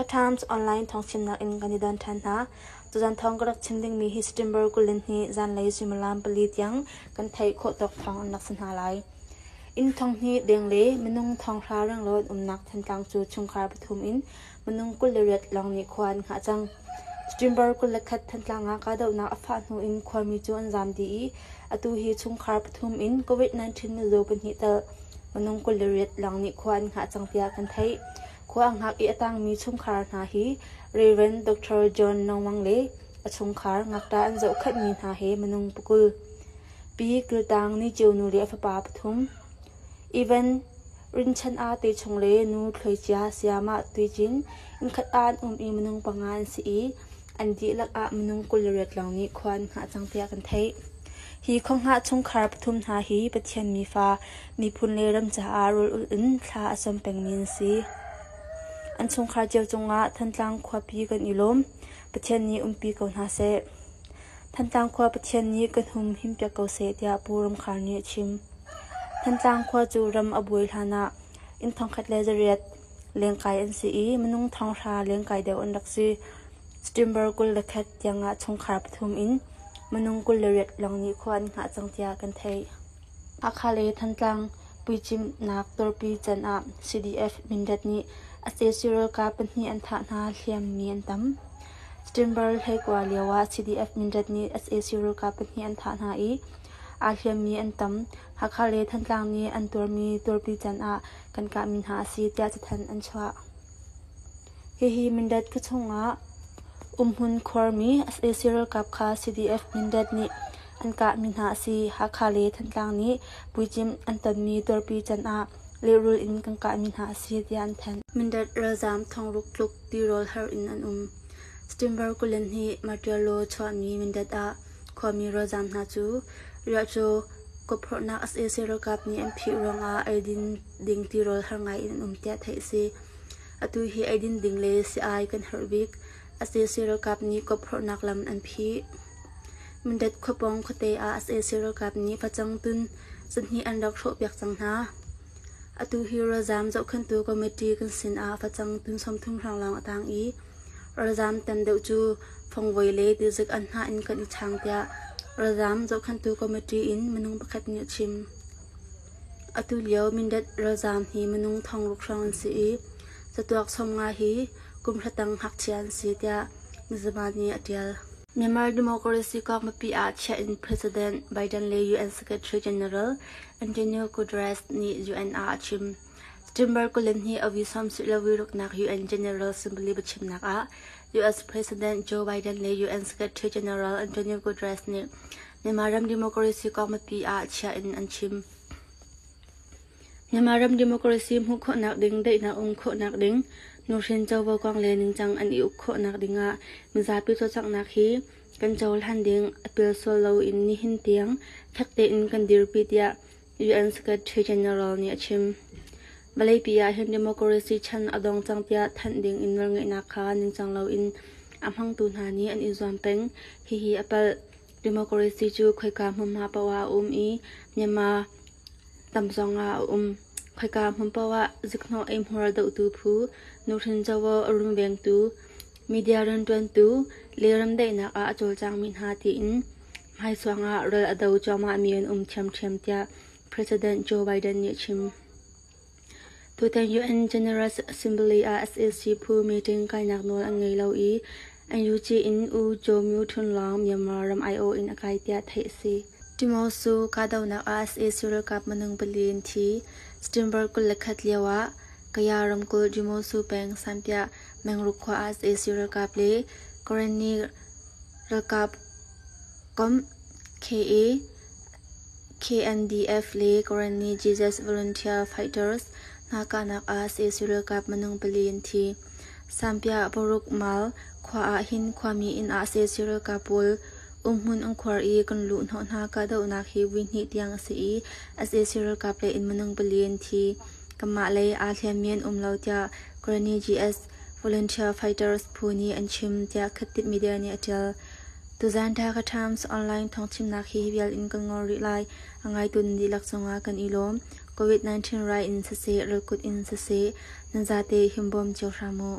Times online thawngchimnak in kan i don ṭhan hna. Tuzan thawng ka rak chim dingmi hi September 22 zanlei suimilam pali tiang kan theih khawh tawk thawng an rak si hna lai. Inn thonghnih deng le minung thonghra renglo an umnak Thantlang cu chungkhar pathum in minung 28 lawng nih khua an hngah cang. September 21 Thantlang ah kahdohnak a fah hnu in khuami cu an zaam dih i atu hi chungkhar pathum in COVID-19 mizaw pahnih tal minung 28 lawng nih khua an hngah cang tiah kan theih. Khua a hngak i a tangmi chungkhar hna hi Rev. Dr. John Nongmang le a chungkhar ngakṭah an zohkhenhmi hna he minung pakul. Pi Kiltang Ni Ceu nu le a fapa pathum. Evan Rinchan ah te chung le nu Thluacia Sayamah Tuicin innkhat ah an um i minung panga an si i an dihlak ah minung 28 lawng nih khua an hngah cang tiah kan theih. Hi khuahngah chungkhar pathum hna hi Pathian mifa, miphun le ram caah rawl ulh in thla a cam pengmi an si. An chungkhar cio cungah Thantlang khuapi kan i lawm. Pathian nih umpi ko hna seh. Thantlang khua Pathian nih kan hum himpiak ko seh tiah Pu Ram Khar nih a chim. Thantlang khua cu ram a buai hlanah inn 1800 lengkai an si i minung 5,000 lengkai deuh an rak si. September 21 tiangah chungkhar pathum in minung 28 lawng nih khua an hngah cang tiah kan theih. Hakha le Thantlang puicimhnak turpi can ah CDF Mindat nih sac ralkap pahnih an thah hna, hliammi an tam. September 29 lio ah CDF Mindat nih sac ralkap pahnih an thah hna i aa hliammi an tam. Hakha le Thantlang nih an tuarmi turpi can ah kan kahmi hna a si tiah cathanh an chuah. Hihi Mindat khuachung ah umhmun khuarmi sac ralkap kha CDF Mindat nih an kahmi hna a si. Hakha le Thantlang nih puicimh an tonmi tuarpi can ah lehrul in kan kahmi hna a si tiah an thanh. Mindat ralzaam thongruk tluk tirawl har in an um. September 22 Martyr Law chuahmi Mindat ah khuami ralzaam hna cu riahcaw kawphorhnak sac ralkap nih an phih ruangah eidin ding tirawl har ngai in an um tiah theih a si. Atu hi eidin ding le si-ai kan herh bik. Sac ralkap nih kawphorhnak lam an phih. Mindat khuapawng khuate ah sac ralkap nih facang tun zahnih an rak hrawhpiak cang hna. Atu hi ralzaam zohkhenhtu committee kan sin ah facang tun 30 hrawng lawng a tang i ralzaam tam deuh cu fongvoi le tizik an hnah in kan i chang tiah ralzaam zohkhenhtu committee in minung pakhat nih a chim. Atu lio Mindat ralzaam hi minung 6,000 hrawng an si i catuak 50 hi kum hra tang ngakchia an si tiah Mizima nih a ṭial. Myanmar democracy kong mipi ah chiah in President Biden le UN Secretary General Antonio Guterres nih UN ah a chim. September 22 a wisawm ruknak UN General Assembly biachimnak ah US President Joe Biden le UN Secretary General Antonio Guterres nih Myanmar ram democracy kong mipi ah chiah in an chim. Myanmar ram democracy hmuh khawhnak ding, daihnak um khawhnak ding, nuhrin covo kong le ningcang an i uk khawhnak dingah mizapi cawlcanghnak hi kan cohlan ding a pialsual loin nihin tiang fek tein kan dirpi tiah UN Secretary General nih a chim. Vawleipi ah hin democracy chan a dong cang tiah thanh ding in nawlngeihnak kha ningcang loin a hmangtu hna nih an i zuam peng. Hihi a palh. Democracy cu khoika hmunhma paoh ah a um i Myanmar tam zongah a um. Khoika hmun paoh ah ziknawh eihmuar dohtu phu, nuhrin covo a runvengtu, media rianṭuantu le remdaihnak ah a cawlcangmi hna tiin hmaisuang ah ral a do cuahmahmi an um ṭhiamṭhiam tiah President Joe Biden nih a chim. Tutan UN General Assembly ah sac phu meeting kainak nawl an ngei lo i NUG in U Kyaw Myo Htun lawng Myanmar ram aiawh in a kai tiah theih a si. Timosu kahdohnak ah sac ralkap minung pali an thi. September 21 lio ah Kaya ramkulh Dimosu peng Sanpiah Mengruk khua ah sac ralkap le Karenni ralkap komh KA KNDF le Karenni Jesus Volunteer Fighters hna kahnak ah sac ralkap minung pali an thi. Sampiah Paruk Mal khua ah hin khuami inn ah sac ralkap pawl umhmun an khuar i kan luh hnawh hna kahdohnak hi vui hnih tiang a si i sac ralkap lei in minung pali an thi. Kanmah lei aa hliammi an um lo tiah Karenni GS Volunteer Fighters phu nih an chim tiah Khattip Media nih a ṭial. Tuzaan Dhaka Times online thawngchimnak hi hi vial in kan ngol rih lai. A ngaitu nan dihlak cungah kan i lawm. COVID-19 rai in siseh, ralkut in siseh, nan zate himbawm cio hram u.